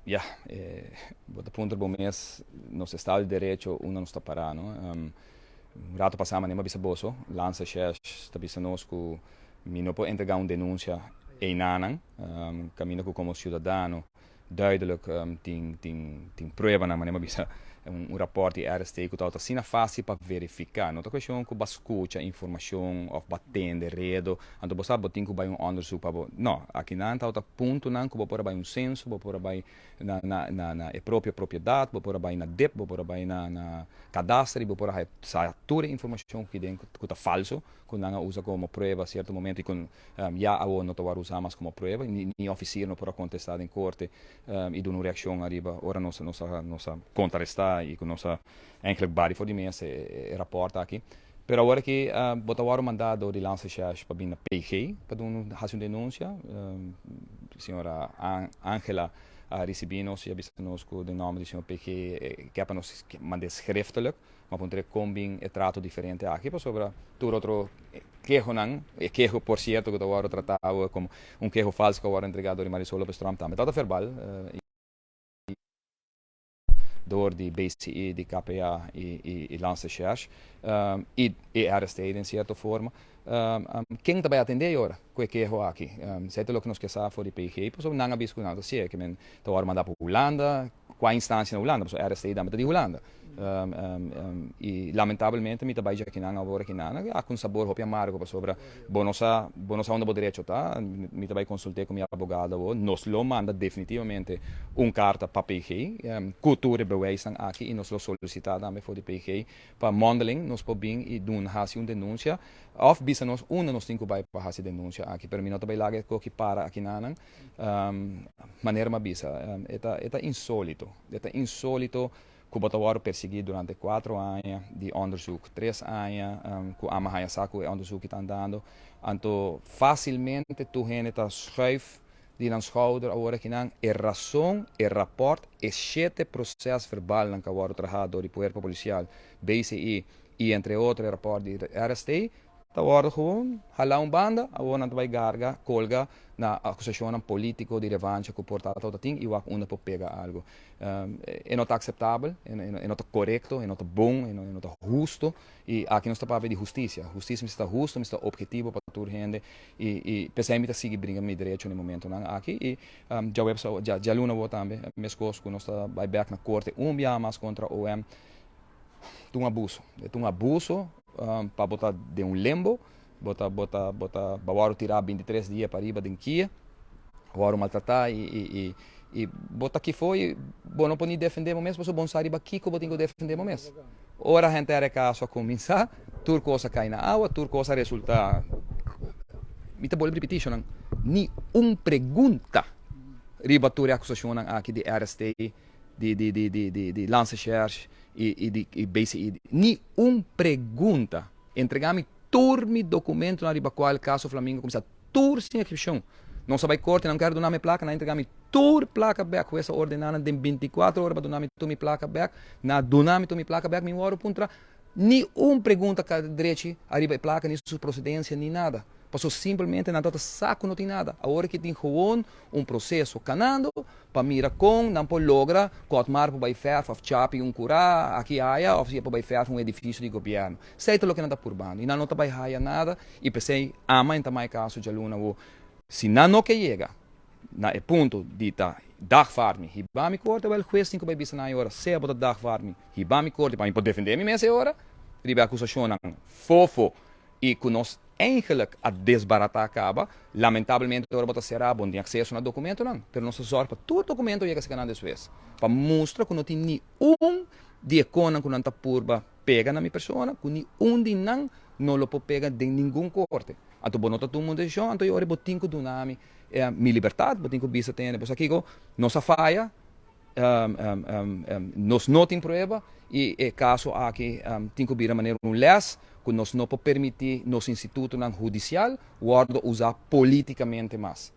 Ja, bo ta puntra bo mes, nos estado di derecho unda nos ta para, no? Un rato pasa manera mi a bisa boso, Landsrecherche ta bisa nos cu mi no por entrega un denuncia eynanan, caminda cu como ciudadano duidelijk tin pruebanan, manera mi a bisa un rapport di RST cu tabata asina facil pa verifica. No ta cuestion cu bo a scucha informacion of bo a tende redo, anto bo sa bo tin cu bay un onderzoek pa bo, no, akinan tabata puntonan cu bo por a bay un censo, bo por a bay na e propio propiedad, bo por a bay na dip, bo por a bay na kadaster y bo por a sa tur e informacion cu den cu ta falso, cu nan a usa como prueba cierto momento y cu ya awor no ta worde usa mas como prueba, ni officier no por a contesta den corte y duna un reaccion ariba ora nos a contraresta y cu nos a eigenlijk bari for di mes e rapport aki. Pero awor aki bo ta worde manda door di Landsrecherche pa bin na PG pa duna haci un denuncia. Señora Angela a ricibi nos y a bisa nos cu den nomber di señor PG kier pa nos mande schriftelijk, ma puntra con bin e trato diferente aki, pasobra tur otro kehonan, e keho por cierto cu ta worde trata como un keho falso cu a worde entrega door di Marisol Lopez Tromp tambe tabata verbal door di BCI, di KPA y Landsrecherche y e RST den cierto forma. Ken ta bay atende ora cu e keho aki? Esey ta loke nos kier sa for di PG, pasobra nan a bisa cu nan ta sier, cu men ta worde manda pa Hulanda, cua instancia na Hulanda? Pasobra RST tambe ta di Hulanda. Y lamentablemente mi ta bay dje akinan awor akinan, a cu un sabor hopi amargo, pasobra bo no sa unda bo derecho ta. Mi ta bay consulte cu mi abogado awor, nos lo manda definitivamente un carta pa PG, cu tur e bewijsnan aki, y nos lo solicita tambe for di PG pa mondeling nos por bin y dun haci un denuncia, of bisa nos unda nos tin cu bay pa haci denuncia aki, pero mi no ta bay laga e coki para akinanan. Manera mi a bisa, e ta insolito, e ta insolito cu bo ta worde persegui durante 4 aña di onderzoek, 3 aña cu ami a haya sa cu e onderzoek ta andando, anto facilmente tur hende ta schuif di nan schouder awor akinan e rason, e rapport, e shete proces verbaal nan cu a worde traha door di Cuerpo Policial, BCI y entre otro e rapport di RST, ta worde gewoon hala un banda. Awor nan ta bay garga, colga na acusacionnan politico di revancha cu por ta tin y wak unda por pega algo. E no ta aceptabel, e no ta corecto, e no ta bon, e no ta husto y aki nos ta papia di husticia. Husticia mester ta husto, mester ta objetivo pa tur hende y pesey mi ta sigui bringa mi derecho na momentonan aki y djaweps, djaluna awor tambe, mescos cu nos ta bay back na corte un biaha mas contra OM. Ta un abuso, ta un abuso pa bo ta den un limbo, bo ta bo a worde tira 23 dia pariba den kia, worde maltrata y bo ta aki afo y bo no por ni defende bo mes, pasobra bo no sa riba kico bo tin cu defende bo mes. Ora henter e caso a cuminsa, tur cos a cay na awa, tur cos a resulta. Mi ta bolbe ripiti, nan, ni un pregunta riba tur e acusacionnan aki di RST, di Landsrecherche y di BCI. Ni un pregunta. Entrega mi tur mi documentonan riba cual caso Flamingo cuminsa, tur sin excepcion. Nos a bay corte, nan kier duna mi placa, nan a entrega mi tur placa back. Hues a ordena nan den 24 ora pa duna mi tur mi placa back. Nan a duna mi tur mi placa back, mi worde puntra ni un pregunta drechi ariba e placa, ni su procedencia, ni nada. Paso simplemente nan tabata sa cu no tin nada. Awor cu tin gewoon un proceso canando pa mira con nan por logra cu Otmar por bay verf of chapi un cura aki aya of si por bay verf un edificio di gobierno. Esey ta loke nan ta purbando y nan no ta bay haya nada y pesey ama en ta mai caso djaluna wo si nan no ke yega na e punto di ta dagvaard mi hiba mi corte, wel, hues tin cu bay bisa nan e ora sea bo ta dagvaard mi hiba mi corte pa mi por defende mi mes e ora riba e acusacionnan fofo y cu nos eigenlijk a desbarata caba. Lamentablemente ora bo ta cera, bo no tin acceso na documentonan, pero nos ta zorg pa tur documento yega cerca nan despues pa mustra cu no tin ni un di e conan cu nan ta purba pega na mi persona, cu ni un di nan no lo por pega den ningun corte. Anto bo no ta tuma un decision, anto e ora bo tin cu duna mi mi libertad, bo tin cu bisa tene bo sa kico, nos a faya, nos no tin prueba y e caso aki tin cu bira manera un les cu nos no por permiti nos institutonan hudicial wordo usa politicamente mas.